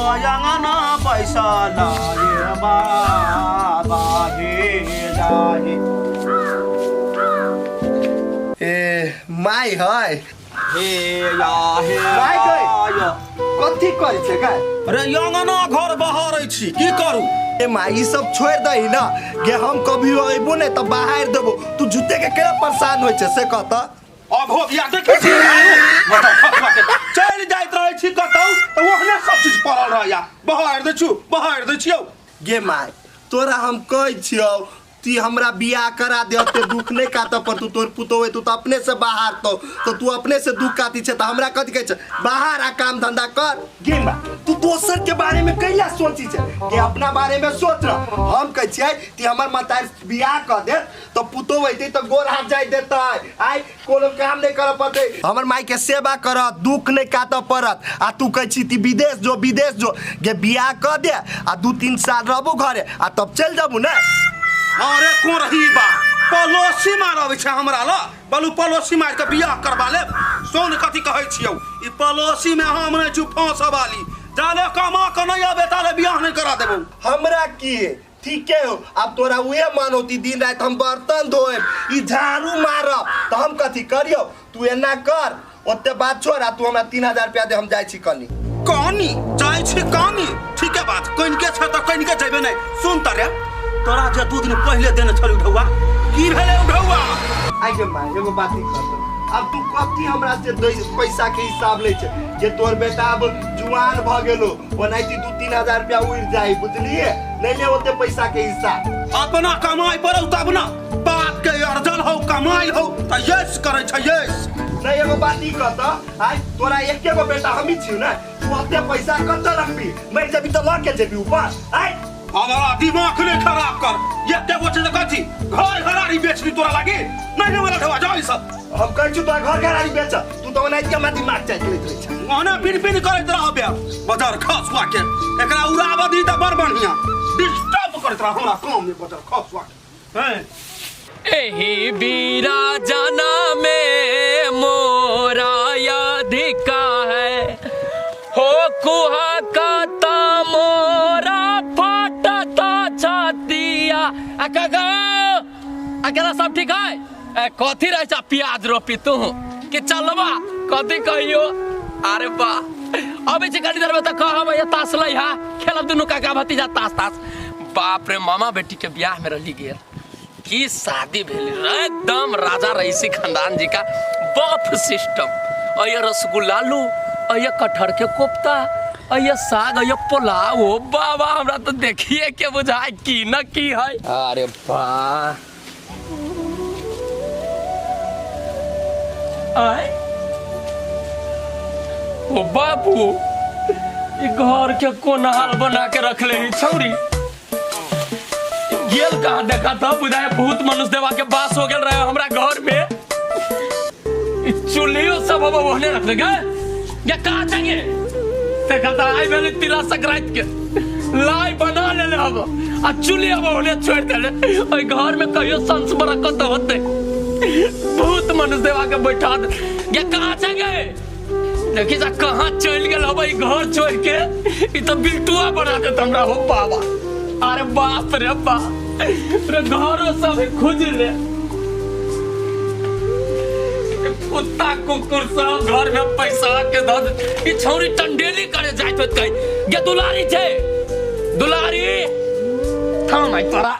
अंगना पैसा लाए बाबा हे जाहे। ए माय है। हे या हे। माय गई। या। कथी करै छै गाय? अरे अंगना घर बहारै छी, की करू? ए माय, ई सब छोड़ दही ना के हम कभी अइबो नै त बाहर देबो। तू झूठे के केना परेशान होइ छै से कह त। अब हो गया, देखै छी चलि जाइत रहै छी कतौ तऽ ओहने सब चीज पड़ल रहैया, बहारि दै छु, बहारि दै छियौ। गे माय, तोरा हम कहै छियौ ती हमरा बियाह करा दे, ओते दुख नहीं काटऽ पड़तौ। तोर पुतोह हेतौ तऽ अपने से बाहर तो तो तू अपने से दुख काटी छै तऽ हमरा कथी कहै छै? बाहर आ, काम धंधा कर। गे माय, तू दोसर के बारे में कैला सोची छै? के अपना बारे में सोच रह। हम कहै छियै कि हमर मतारी बियाह कऽ दे तऽ पुतोह हेतै तऽ गोर हाथ जाय देतै, आइ कोनो काम नहीं करऽ पड़तै, हमर माय के सेवा करत, दुख नहीं काटऽ पड़त। आ तू कहै छी ती विदेश जो, विदेश जो। गे बियाह कऽ दे आ 2-3 साल रहबू घरे आ तब चलि जबू ने। अरे को रही बा पड़ोसी मार अबै छै हमरा ल, बलू पड़ोसी मार के बियाह करवा लेब। सोन कथी कहै छियौ, ई पड़ोसी में हम नहि छु फंसऽ वाली, जाले कमा के नहीं अबे ताले बियाह नहीं करा देबौ। हमरा की है? ठीके हो, अब तोरा उहे मन होती दिन रात हम बर्तन धोएब, ई झाड़ू मारब तऽ हम कथी करियौ? तू एना कर, ओते बात छोड़ आ तू हमरा 3000 रुपया दे, हम जाइ छी कनी। कनी जाइ छी कनी? ठीके बात, कनिके छै तऽ कनिके जेबे नहि। सुन त रे, तोरा जे 2 दिन पहिले देने छलौ उठौआ, की भेलै उठौआ? आइ गे माय, एगो बात ही कर, अब तू कथी हमरा से दै पैसा के हिसाब लै छै? जे तोर बेटा अब जुआन भ गेलो, ओनाहिते 2-3 हजार रुपया उड़ि जाय, बुझलिए? नहीं ले ओते पैसा के हिसाब। अपना कमाई पर तब ना, बाप के अर्जन हो कमाई हो त यस करै छै यस। नहीं एगो बात ई कहता, आइ तोरा एके गो बेटा हमही छियौ ने, तू ओते पैसा कतऽ रखबी? मरि जेबी तऽ लऽ के जेबी ऊपर? आइ हमारा दिमाग नहीं खराब कर, एते गो छै तऽ कथी घर घरारी बेचली तोरा लागी? नहीं नहीं वाला ढवा जाई सब। हम कहै छी तोरा घर घरारी बेच, तू तऽ ओनाहिते हमरा दिमाग चाटि लैत रहै छै। ओना पिन पिन करैत रहबे बजर खसुआ के, एकरा उड़ाबऽ दी तऽ बड़ बढ़िया, डिस्टर्ब करैत रह हमरा काम में बजर खसुआ के। हैं एही बीरा जाना में मोरा याधिका है, हो कुहा का ता मोरा फाटता छातिया। आ काका अकेला सब ठीक है? ए, कथी रहे छा प्याज रोपी तू कि चलबा कथी कहियो? अरे बा अबे छै कनी देर में त कहब ये तास लै हा, खेलब दुनू काका भतीजा तास तास। बाप रे, मामा बेटी के ब्याह में रहली गेल, की शादी भेल रे, एकदम राजा रईसी खानदान जी का बफ सिस्टम। अये रसगुल्ला लू, अये कटहर के कोफ्ता, अये साग, अये पुलाव। ओ बाबा, हमरा तो देखिए के बुझाए की न की है। अरे बा आय ओ बाबू, ई घर के कोन हाल बना के रखले है छौरी। गेल कहाँ देखा था, बुझाए भूत मनुष्य देवा के बास हो गेल रहे हमरा घर में। ई चूल्हियो सब अब ओहने रखले गए या कहाँ जाएंगे? देखा था आई भेलै तिला संक्रांति के लाई बना लेले अब आ चूल्ही अब ओहने छोड़ देले। ओहि घर में कहियो संस बरकत होते भूत मनुष्य देवा के बैठा दे या कहाँ जाएंगे? देखी जा कहाँ चलि गेल हब ई घर छोड़ के, ई तो बिल्टुआ बना देत हमरा। हो बाबा, अरे बाप रे बाप रे, घरो सब खुज रे, कुत्ता कुकुर सब घर में पैसा के धऽ दे। ई छौरी टंडेली करे जाइत होत कहीं। गे दुलारी छै, दुलारी थाम आई तोरा।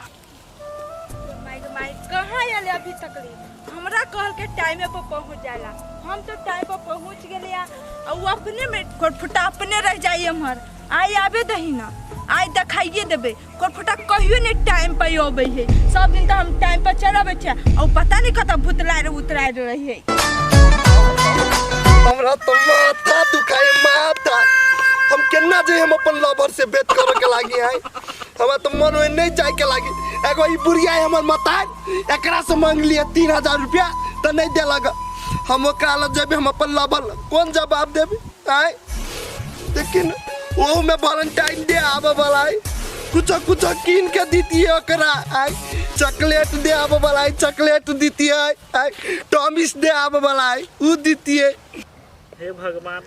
माय गे माय, कहाँ आयल अभी तक ले? हमरा कहल के टाइमे पर पहुँच जाला, हम तो टाइम पर पहुँच गेलियै आ उ अपने में कोरफुटा अपने रह जाइए एम्हर। आइ आबे दही ना, आइ देखाइए देबै। कोरफुटा कहियो नहीं टाइम पर अबै है, सब दिन तो हम टाइम पर चल अबै छियै आ उ पता नहीं कतऽ भुतलाय उतराय रही है। हमरा तो माथा दुखाए माथा, हम केना जे हम अपन लवर से भेंट करे के लागी आए, हमरा तो मन में नहीं जाए के लागी। एगो ई बुढ़िया है हमर मतार, एकरा से मांग लिए 3000 रुपया तो नहीं देलक। हम ओकरा लग जेबे, हम अपन लवर कौन जवाब देबे आए? लेकिन ओहू में वैलेंटाइन डे आबे वाला है, कुछो कुछो कीन के दीतिए ओकरा आए, चॉकलेट दे आबे वाला है, चॉकलेट दीतिए आए, टॉमिस दे आबे वाला है, उ दीतिए। हे भगवान,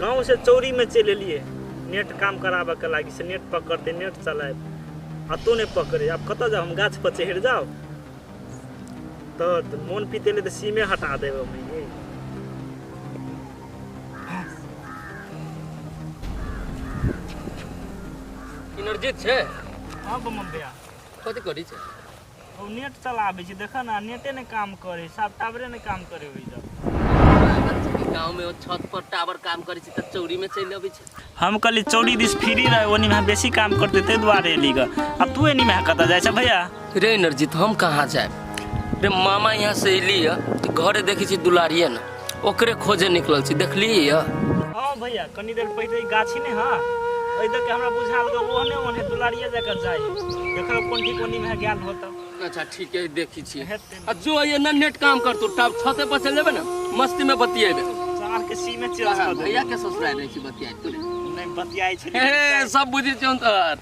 गाँव से चोरी में चलि एलियै, नेट काम कराबऽ के लागी से नेट पकड़तै नेट चलायब आ तू नहि पकड़े आब कतऽ जाउ हम गाछ पर चढ़ि जाउ तऽ मोन पितेलै तऽ सीमे हटा देब हम। इनर्जित छै। हँ बम भैया। कथी करै छै? ओ नेट चलाबै छी, देखऽ ने नेटे नहि काम करे, सब टावरे नहि काम करे ओहि जग। गाँव में छत पर टावर काम करे छै तऽ चौरी में चलि अबै छै। हम कहली चौरी दिस फ्री रहे, ओनी में बेसी काम करते ताहि दुआरे एली ग। आ तू एनी में कतऽ जाइ छै भैया? रे इनर्जित हम कहाँ जायब रे, मामा यहाँ से एली है तऽ घरे देखै छी दुलारिये ने, ओकरे खोजे निकलल छी, देखलियै है? हाँ भैया कनी देर पहिले गाछी ने, हाँ एहि दऽ के हमरा बुझायल ग ओहने ओहने दुलारिये जकाँ जाइ, देखल कोन ठीक ओनी में गेल होत। अच्छा ठीक है देखी छी। आ जो ये ना नेट काम करतो तब छते पर चल जेबे ना, मस्ती में बतियेबे। चार के सी में चेंज कर दे। भैया के ससुराल रहै छी बतियाइ तू नहीं बतियाइ छी। हे सब बुझै छी हम तोहर।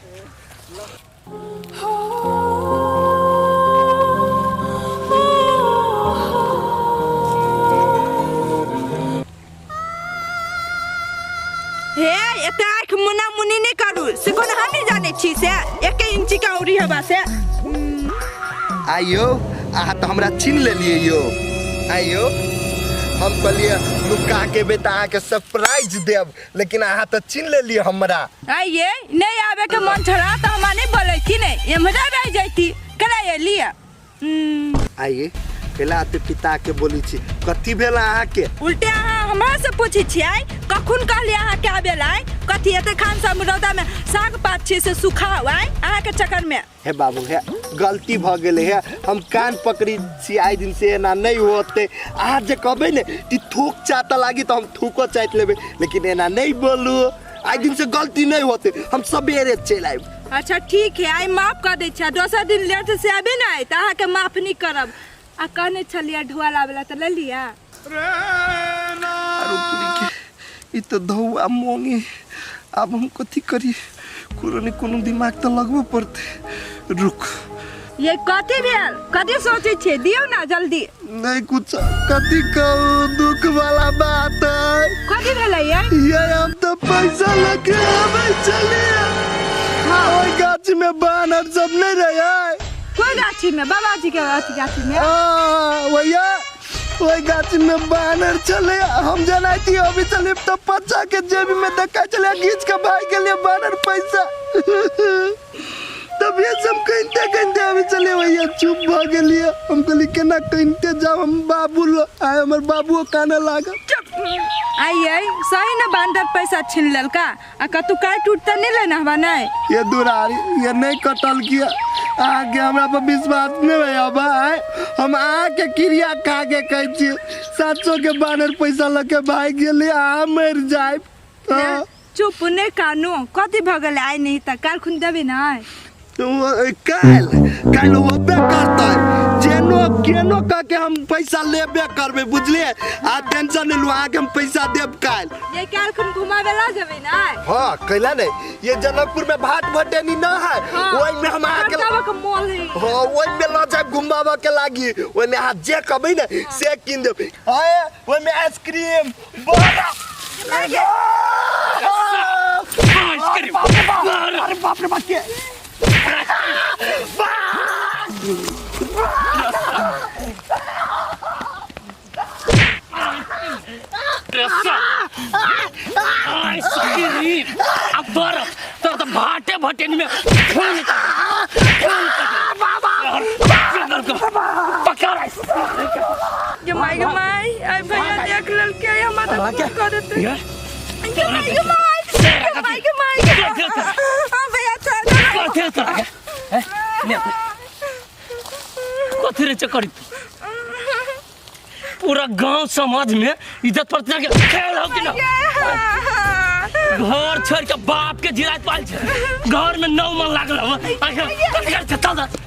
हे एते आँखि मुना मुनी नहि करू, से कोनो हम नहि जानै छी, से एक इंची के औरी हेबा से। आइयो अहाँ तऽ हमरा चिन्ह लेलियै यौ। आइयो हम कहलियै नुका के एबै तऽ अहाँके सरप्राइज देब, लेकिन अहाँ तऽ चिन्ह लेलियै हमरा। आइये नहि आबे के मन छला तऽ हमरा नहि बोलैती, नहि एम्हरे रहि जैती, केना एलियै? आइये कैला एते पिता के बोलै छी, कथी भेल अहाँके? उल्टे अहाँ हमरा से पूछै छियै, कखन कहलियै अहाँके आबे लाय? कथी एते खान सब रौदा में साग पात छै से सुखाउ आइ अहाँके चक्कर में। हे बाबू हे गलती भऽ गेलै हे, हम कान पकड़ी छी आइ दिन से एना नहि होतै। अहाँ जे कहबै ने कि थूक चाटऽ लागी तऽ हम थूको चाटि लेबै, लेकिन एना नहि बोलू, आइ दिन से गलती नहि होतै, हम सबेरे चलि आयब। अच्छा ठीक है आइ माफ कऽ दै छियै, दोसर दिन लेट से आबे ने तऽ अहाँके माफ नहि करब। आ कहने छलियै ढोआ लाबै लए तऽ लेलियै? आरो तुरी के ई तऽ धौआ मोंगे, आब हम कथी करी, कोनो ने कोनो दिमाग तऽ लगबऽ पड़तै। रुक ये कथी भेल, कथी सोचै छियै? दियौ ना जल्दी। नहीं कुछ कथी कहू, दुख वाला बात है। कथी भेलै ये? ये हम तो पैसा लेके आबै छलियै। हाँ। ओहि गाछ में बानर सब नहीं रहे। कोई गाछी में? बाबाजी के अथी गाछी में? हाँ, भैया ओहि गाछ में बानर छलै, हम जनाती अभी चले तो पचा के जेबी में देखा चले, घींच के भाग गेलियै बानर पैसा। तब ये सब कहिते कहिते अभी चले भैया चुप भ गेलियै। हम कहली केना कहिते जाउ हम बाबू लो, आइ हमर बाबूओ कानऽ लागल। आइये सही ने बांदर पैसा छीन लेलका, आ कतू काटि उट तऽ नहि लेने हवा? नहीं ये दुरारी ये नहीं कटल किया, अहाँके हमरा पर विश्वास नहीं है अब। आइ हम अहाँके क्रिया खा के कहै छी 700 के बानर पैसा लऽ के भागि गेलै, अहाँ मरि जायब। चुप नहि कानू, कथी भऽ गेलै? आइ नहीं तऽ काल्हि खुन देबै ने? काल्हि काल्हि होबे करतै, जेनो केनो कह के हम पैसा लेबे करबै, बुझलियै? आ टेंशन नहीं लू, अहाँके हम पैसा देब काल्हि। ये काल्हि खुन घुमाबे ला जेबै ने? हाँ कैला नहीं, ये जनकपुर में भाट भटेनी न है। हाँ। ओहि में हम अहाँके के मॉल है। हाँ ओहि में लऽ जायब घुमाबऽ के लागी, ओहि में अहाँ जे कहबै ने से कीन देब। हाँ ओहि में आइसक्रीम बड़ा आइसक्रीम। अरे बाप रे बाप के आइसक्रीम आ बर्फ तोर तऽ भाटे भटेनी में खून पकड़। गे माय गे माय, आइ भैया देख लेलकै, हमरा तऽ खून कऽ देतै। गे माय गे माय, गे माय गे माय गे। हाँ भैया छोड़ दे। कथी तोरा के कथी रे चकरी, पूरा गांव समाज में इज्जत प्रतिष्ठा के खेल हो कि ना? घर छोड़ के बाप के जिरात पाल छे, घर में नौ मन लागल हो। चल।